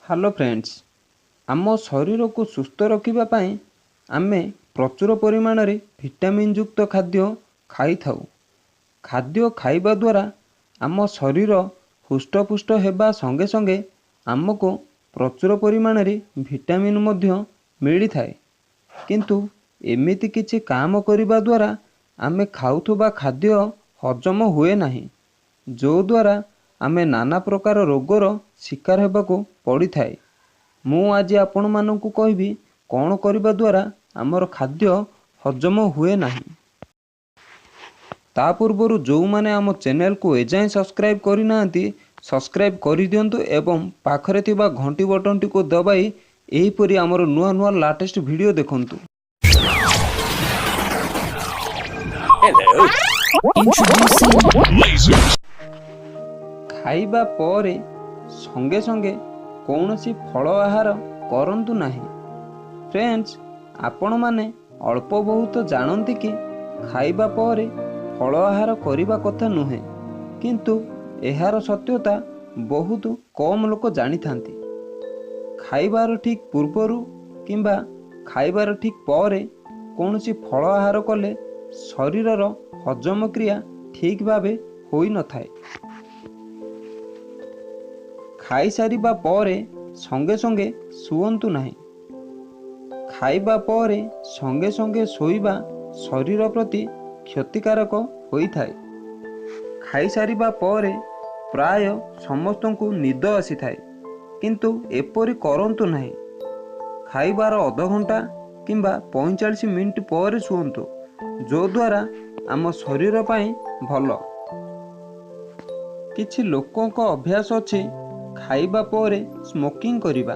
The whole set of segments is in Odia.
ହ୍ୟାଲୋ ଫ୍ରେଣ୍ଡସ୍, ଆମ ଶରୀରକୁ ସୁସ୍ଥ ରଖିବା ପାଇଁ ଆମେ ପ୍ରଚୁର ପରିମାଣରେ ଭିଟାମିନ୍ ଯୁକ୍ତ ଖାଦ୍ୟ ଖାଇଥାଉ। ଖାଦ୍ୟ ଖାଇବା ଦ୍ୱାରା ଆମ ଶରୀର ହୃଷ୍ଟପୁଷ୍ଟ ହେବା ସଙ୍ଗେ ସଙ୍ଗେ ଆମକୁ ପ୍ରଚୁର ପରିମାଣରେ ଭିଟାମିନ୍ ମଧ୍ୟ ମିଳିଥାଏ। କିନ୍ତୁ ଏମିତି କିଛି କାମ କରିବା ଦ୍ୱାରା ଆମେ ଖାଉଥିବା ଖାଦ୍ୟ ହଜମ ହୁଏ ନାହିଁ, ଯେଉଁଦ୍ୱାରା ଆମେ ନାନା ପ୍ରକାର ରୋଗର ଶିକାର ହେବାକୁ ପଡ଼ିଥାଏ। ମୁଁ ଆଜି ଆପଣମାନଙ୍କୁ କହିବି କ'ଣ କରିବା ଦ୍ୱାରା ଆମର ଖାଦ୍ୟ ହଜମ ହୁଏ ନାହିଁ। ତା ପୂର୍ବରୁ ଯେଉଁମାନେ ଆମ ଚ୍ୟାନେଲକୁ ଏଯାଏଁ ସବସ୍କ୍ରାଇବ୍ କରିନାହାନ୍ତି, ସବସ୍କ୍ରାଇବ୍ କରିଦିଅନ୍ତୁ ଏବଂ ପାଖରେ ଥିବା ଘଣ୍ଟି ବଟନଟିକୁ ଦବାଇ ଏହିପରି ଆମର ନୂଆ ନୂଆ ଲାଟେଷ୍ଟ ଭିଡ଼ିଓ ଦେଖନ୍ତୁ। Introducing Lasers. ଖାଇବା ପରେ ସଙ୍ଗେ ସଙ୍ଗେ କୌଣସି ଫଳ ଆହାର କରନ୍ତୁ ନାହିଁ। ଫ୍ରେଣ୍ଡସ୍, ଆପଣମାନେ ଅଳ୍ପ ବହୁତ ଜାଣନ୍ତି କି ଖାଇବା ପରେ ଫଳ ଆହାର କରିବା କଥା ନୁହେଁ, କିନ୍ତୁ ଏହାର ସତ୍ୟତା ବହୁତ କମ୍ ଲୋକ ଜାଣିଥାନ୍ତି। ଖାଇବାର ଠିକ୍ ପୂର୍ବରୁ କିମ୍ବା ଖାଇବାର ଠିକ୍ ପରେ କୌଣସି ଫଳ ଆହାର କଲେ ଶରୀରର ହଜମ କ୍ରିୟା ଠିକ୍ ଭାବେ ହୋଇନଥାଏ। ଖାଇସାରିବା ପରେ ସଙ୍ଗେ ସଙ୍ଗେ ଶୁଅନ୍ତୁ ନାହିଁ। ଖାଇବା ପରେ ସଙ୍ଗେ ସଙ୍ଗେ ଶୋଇବା ଶରୀର ପ୍ରତି କ୍ଷତିକାରକ ହୋଇଥାଏ। ଖାଇସାରିବା ପରେ ପ୍ରାୟ ସମସ୍ତଙ୍କୁ ନିଦ ଆସିଥାଏ, କିନ୍ତୁ ଏପରି କରନ୍ତୁ ନାହିଁ। ଖାଇବାର ଅଧଘଣ୍ଟା କିମ୍ବା 45 ମିନିଟ୍ ପରେ ଶୁଅନ୍ତୁ, ଯଦ୍ୱାରା ଆମ ଶରୀର ପାଇଁ ଭଲ। କିଛି ଲୋକଙ୍କ ଅଭ୍ୟାସ ଅଛି ଖାଇବା ପରେ ସ୍ମୋକିଂ କରିବା,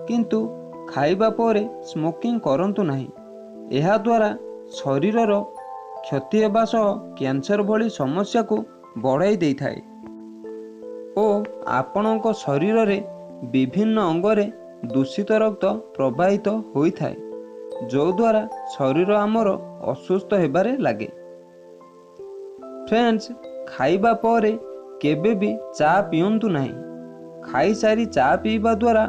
କିନ୍ତୁ ଖାଇବା ପରେ ସ୍ମୋକିଂ କରନ୍ତୁ ନାହିଁ। ଏହାଦ୍ୱାରା ଶରୀରର କ୍ଷତି ହେବା ସହ କ୍ୟାନ୍ସର ଭଳି ସମସ୍ୟାକୁ ବଢ଼ାଇ ଦେଇଥାଏ ଓ ଆପଣଙ୍କ ଶରୀରରେ ବିଭିନ୍ନ ଅଙ୍ଗରେ ଦୂଷିତ ରକ୍ତ ପ୍ରବାହିତ ହୋଇଥାଏ, ଯଦ୍ୱାରା ଶରୀର ଆମର ଅସୁସ୍ଥ ହେବାରେ ଲାଗେ। ଫ୍ରେଣ୍ଡସ୍, ଖାଇବା ପରେ କେବେ ବି ଚା ପିଅନ୍ତୁ ନାହିଁ। ଖାଇସାରି ଚା ପିଇବା ଦ୍ୱାରା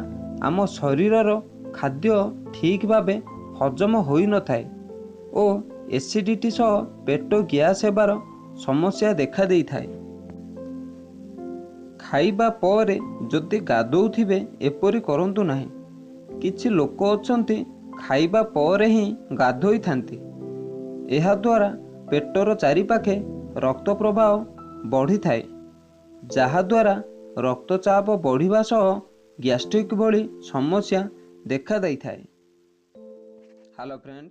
ଆମ ଶରୀରର ଖାଦ୍ୟ ଠିକ୍ ଭାବେ ହଜମ ହୋଇନଥାଏ ଓ ଏସିଡ଼ିଟି ସହ ପେଟ ଗ୍ୟାସ୍ ହେବାର ସମସ୍ୟା ଦେଖାଦେଇଥାଏ। ଖାଇବା ପରେ ଯଦି ଗାଧୋଉଥିବେ, ଏପରି କରନ୍ତୁ ନାହିଁ। କିଛି ଲୋକ ଅଛନ୍ତି ଖାଇବା ପରେ ହିଁ ଗାଧୋଇଥାନ୍ତି। ଏହାଦ୍ୱାରା ପେଟର ଚାରିପାଖେ ରକ୍ତ ପ୍ରବାହ ବଢ଼ିଥାଏ, ଯାହାଦ୍ୱାରା ରକ୍ତଚାପ ବଢ଼ିବା ସହ ଗ୍ୟାଷ୍ଟ୍ରିକ୍ ଭଳି ସମସ୍ୟା ଦେଖାଦେଇଥାଏ। Hello friend.